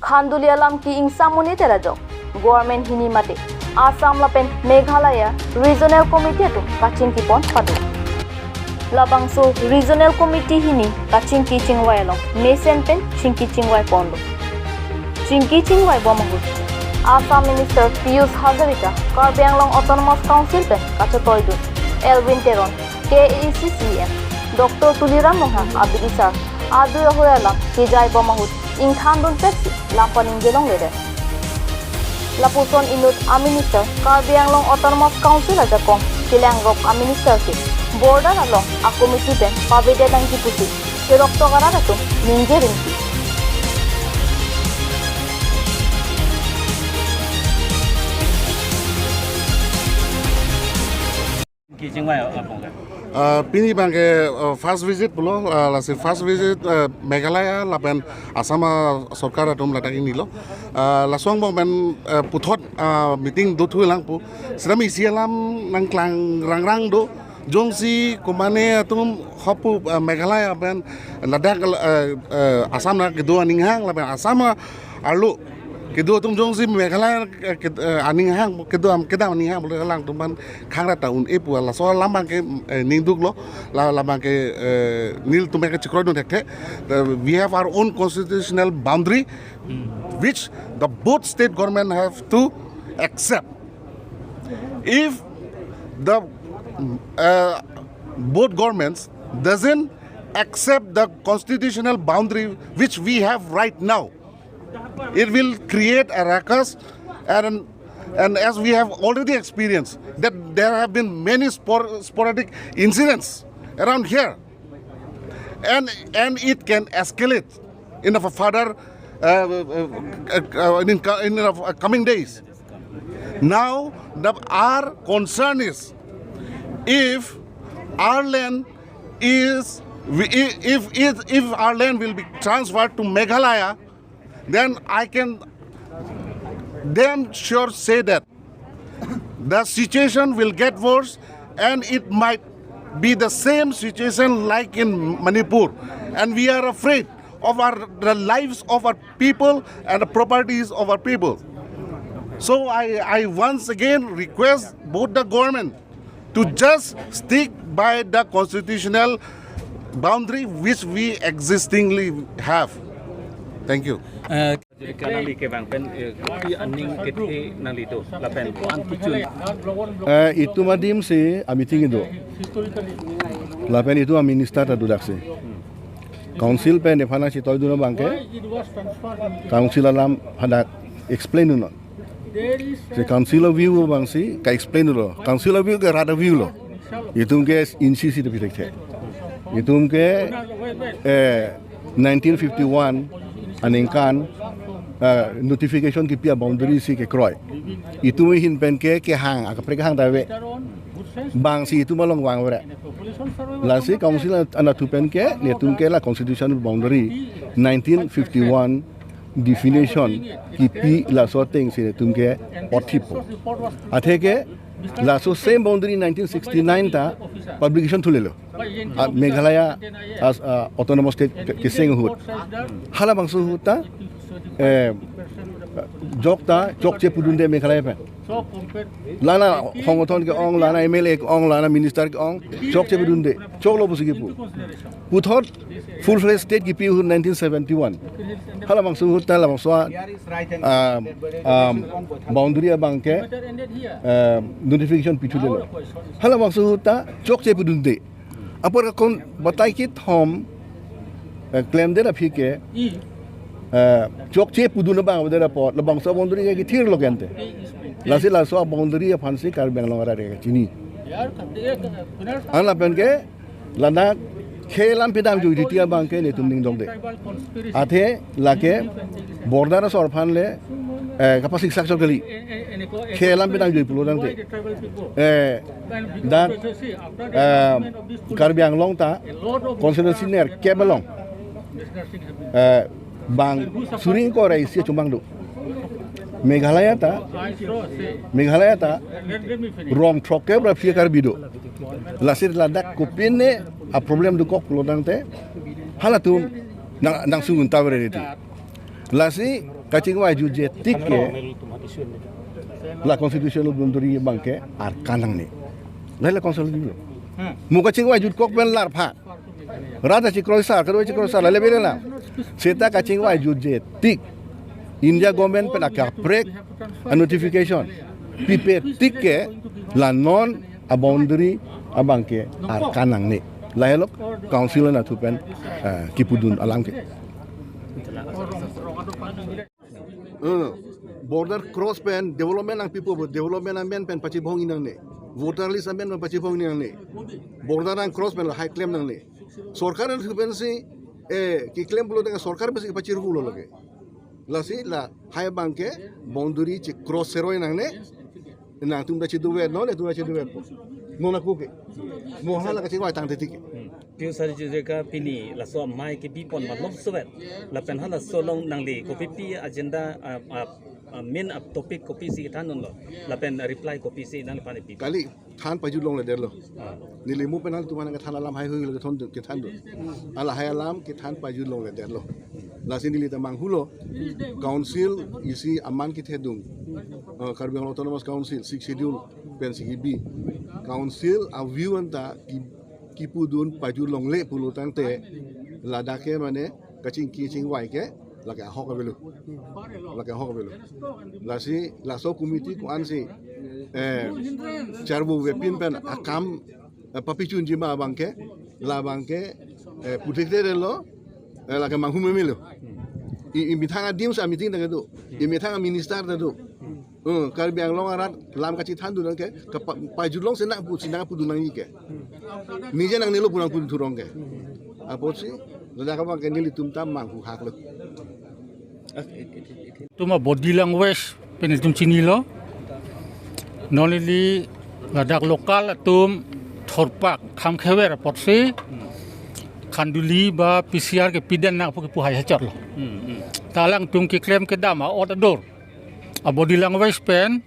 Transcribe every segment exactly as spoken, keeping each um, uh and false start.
Khanduli alam ke ingsam monit ajok government hini mate Assam lapen Meghalaya Regional Committee atum kachingkipon pado. Labangso Regional Committee hini kachingki chingvai along mesen pen chingki chingvai ponlo. Chingki chingvai bom ahut Assam Minister Piyush Hazarika Karbi Anglong Autonomous Council pen kachetoidun Elwin Teron, K A A C C E M Doctor Tuliram Ronghang abidi sar adui ahoi alam kejai bom ahut ingthandun petsi lam paningje longledet. Lapuson inut a Minister Karbi Anglong Autonomous Council ajakong kelangrok a Minister ke border along a committee pen pavedet nangji pusi cherok tokarat atum ningje ringti. Kachingvai apong ke? Ah, pini abangke, ah, first visit pulo, ah, lasi first visit, ah, Meghalaya lapen Assam, ah, sorkar atum ladak inilo. Ah, laso angbong pen, ah, puthot, ah, meeting dothulang pu. Sitame isi alam nangklang rangrang do. Jongsi komane atum hopu, ah, Meghalaya pen ladak, ah, ah, Assam na kedo aning hang lapen Assam, ah, arlo kedo atum jongsi Meghalaya, eh, ked-, eh, aning hang kedo am kedam aning hang bole alangtum aphan khangrat ta un-e pu laso alam abangke, eh, ningduklo, la alam abangke, eh, nelitum ke chekroidun thekthe. The, we have our own constitutional boundary, which the both state government have to accept. If the, uh, both governments doesn't accept the constitutional boundary which we have right now, it will create a ruckus, and, and as we have already experienced that there have been many spor-, sporadic incidents around here, and, and it can escalate in the further, uh, uh, uh, uh, in, co-, in the coming days. Now, the, our concern is if our land is, we, if, if, if our land will be transferred to Meghalaya, then I can damn sure say that the situation will get worse, and it might be the same situation like in Manipur. And we are afraid of our, the lives of our people and the properties of our people. So I, I once again request both the government to just stick by the constitutional boundary which we existingly have. Thank you. Eh, kanali ke bang pen, eh, kopi aning kethe nangli do, lapen ko-an kechun. Eh, itum adim si a meeting do. Lapen itum a minister ta dodak si. Council pen nephan nangchetoidun abangke, council alam hadak explain dunnon. Si council a view abang si ka-explain lo. Council a view ke rat a view lo. Itum ke insi si tapi thekthe. Itum ke, eh, nineteen fifty-one aningkan, eh, notification kipi a boundary si kekroi. Itum ahin pen ke kehang, akaprek kehang ta ave. Bang si itum along vangvre. Lasi council anatthu pen ke, netum ke la constitutional boundary nineteen fifty-one definition kipi laso ateng si netum ke othip. Atheke laso same boundary nineteen sixty-nine ta publication thulelo. Ah, Meghalaya as, ah, autonomous state ke-, keseng ahut. Halabangso ahut ta, eh, jok ta, chokche pudunde Meghalaya pen. Lana hongthon ke-ong, lana M L A ke-ong, lana minister ke-ong, chokche pudunde, choklo pusi kipu. Puthot full fledged state kipi ahut nineteen seventy-one. Halabangso ahut ta labangso a, um, um, boundary abangke, um, notification pithulelo. Halabangso ahut ta chokche pudunde. Apor ka kon batai kithom, eh, klemdet aphi ke, eh, chokche pudun abang avedet apot, labangso boundary ke kethirlo kente. Lasi laso boundary aphan si Karbi Anglong arat ke chini. An lapen ke, ladak khei alam pedamjui titi abangke netum ning dongde. Athe lake border asor aphan le, eh, kapasiksak chot kali. Khei alam pedamjui pulo tangte. Eh, dak, eh, Karbi Anglong ta constituency nerkep along, eh, bang suri ingkoi ra isi achumbang do. Meghalaya ta, Meghalaya ta rong throkkep ra phi Karbi do. Lasi ladak kopine a problem dokok pulo tangte, halatum nang, nangsungun ta vre redi. Lasi kachingvai jutje tik ke la constitutional boundary abang ke arkan nangne. Lahai la constitutional. Mo kachingvai jut kok pen larpha. Rata chikroisar, kadokave chikroisar, lale bere la. Seta kachingvai jutje tik India government pen akaprek a notification pipe tik ke la non a boundary abang ke arkan nangne. Lahelo council anatthu pen, eh, kipudun alam ke. Eh, border cross pen development nangpipo bo, development amen pen pachibong nangne. Voter list amen pen pachibong nangne. Border nang cross pen lahai klem nangne. Sorkar anatthu pensi, eh, keklem pulo tangka sorkar pensi pachirhulo lake. Lasi lahai abang ke boundary chikrois seroi nangne. Nangtum ta chiduvet, non nangtum ta chiduvet po. Non ako ke. Mo hala kachingvai tangte tik ke. Hmm. Pi-u Sar Jureka pini laso amei kebipon malom suvet. Lapen halaso along nangli kopipi agenda, ah, ah, ah, main, ah, topic kopisi kethandunlo. Lapen reply kopisi nangliphan pi. Kali than pajut longledetlo. Ah. Neli mo pen halatum aphan kethan alam haihui lo kethandun, kethandun. Lahai alam kethan pajut longledetlo. Lasi neli ta manghulo. Council isi aman kethedung. Uh, Karbi Anglong Autonomous Council, Sixth Schedule pensi kebi. Council a view anta ki, kipudun pajut longle pulo tangte ladak ke mane kachingki chingvai ke lake ahok avelo. Lake ahok avelo. Lasi laso committee ko-ansi, eh, charbo vepin pen akam, eh, papichunji ma abang ke, labang ke, eh, puthekthe detlo, eh, lake manghu memelo. I, i methang a-D M sa meeting ta kedo. I methang a-minister ta do. Eh, Karbi Anglong arat lam kachethandun ke, kapa-, pajut long si nangpu, si nangpudun nangji ke. Nije nangnelo pu nangpudun thurong ke. Apotsi, ladak abang ke nelitum ta manghu haklo. Itum a-body language pen itum chinilo. Non neli ladak local atum thorpak kham khever apotsi khanduli ba P C R kepi den nang pu kipu hai hachotlo. Hmm, hmm. Ta alangtum keklem kedam a-ot adur a-body language pen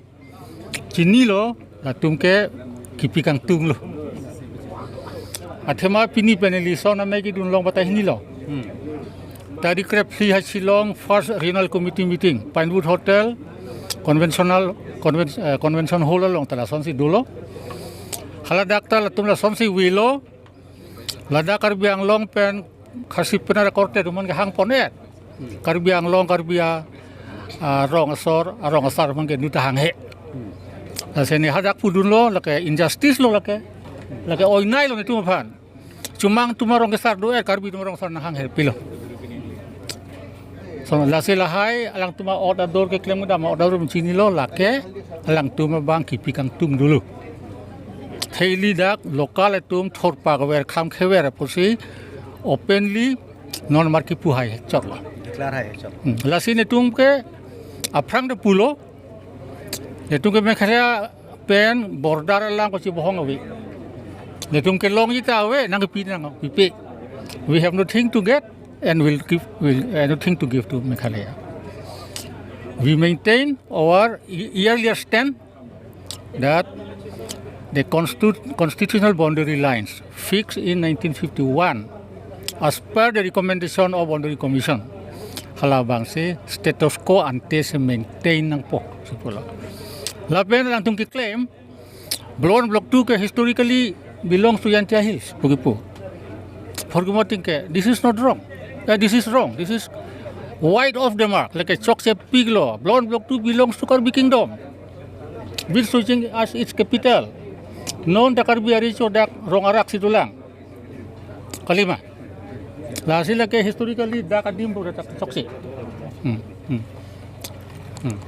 chinilo, latum ke kipi kangtunglo. Athema pini pen election amei kedun long batai hinilo. Hmm. Tarik krep phli ha Shillong First Regional Committee meeting, Pinewood Hotel, Conventional, Conven-, eh, Convention Hall along ta lasonsi dolo. Haladak ta latum lasonsi velo. Ladak Karbi Anglong pen Khasi pen akorte atum aphan kehangpon-et. Karbi Anglong, Karbi a, a, rong asor, a, rong asar aphan ke nu ta hanghe. Lasi ne hadak pudunlo, lake injustice lo lake. Lake oinai lo netum aphan. Chomang atum arong kesar do-et, Karbi atum arong asar nanghanghe pilo. So, lasi lahai, alangtum a-ot adur keklem kedam a-ot adur chinilo, lake alangtum abang kipi kangtung dolo. Heli dak local atum thorpak aver kham khever apotsi openly non mar kipu hai chotlo. Declare hai chot. Hmm. Lasi netum ke aphrang de pulo. Netum ke Meghalaya pen border alam kochi bohong ave. Netum kelongji ta ave, nangpi nangpipe. We have nothing to get and we'll give, we'll, uh, nothing to give to Meghalaya. We maintain our e-, earlier stand that the constitu-, constitutional boundary lines fixed in nineteen fifty-one as per the recommendation of Boundary Commission, halabangsi status quo ante si maintain nangpo, si pulo. Lapen alangtum keklem, Block one, Block two ke historically belongs to Jaintia Hills pu kipu. Forgive me, think ke, this is not wrong. Eh, this is wrong. This is wide off the mark. Lake chokche piklo. Block one, Block two belongs to Karbi Kingdom, with Soiching as its capital. Non ta Karbi ari cho dak rong arak si dolang. Kalima. Lasi lake historically dak adim pu dak chokche. Hmm, hmm. Hmm.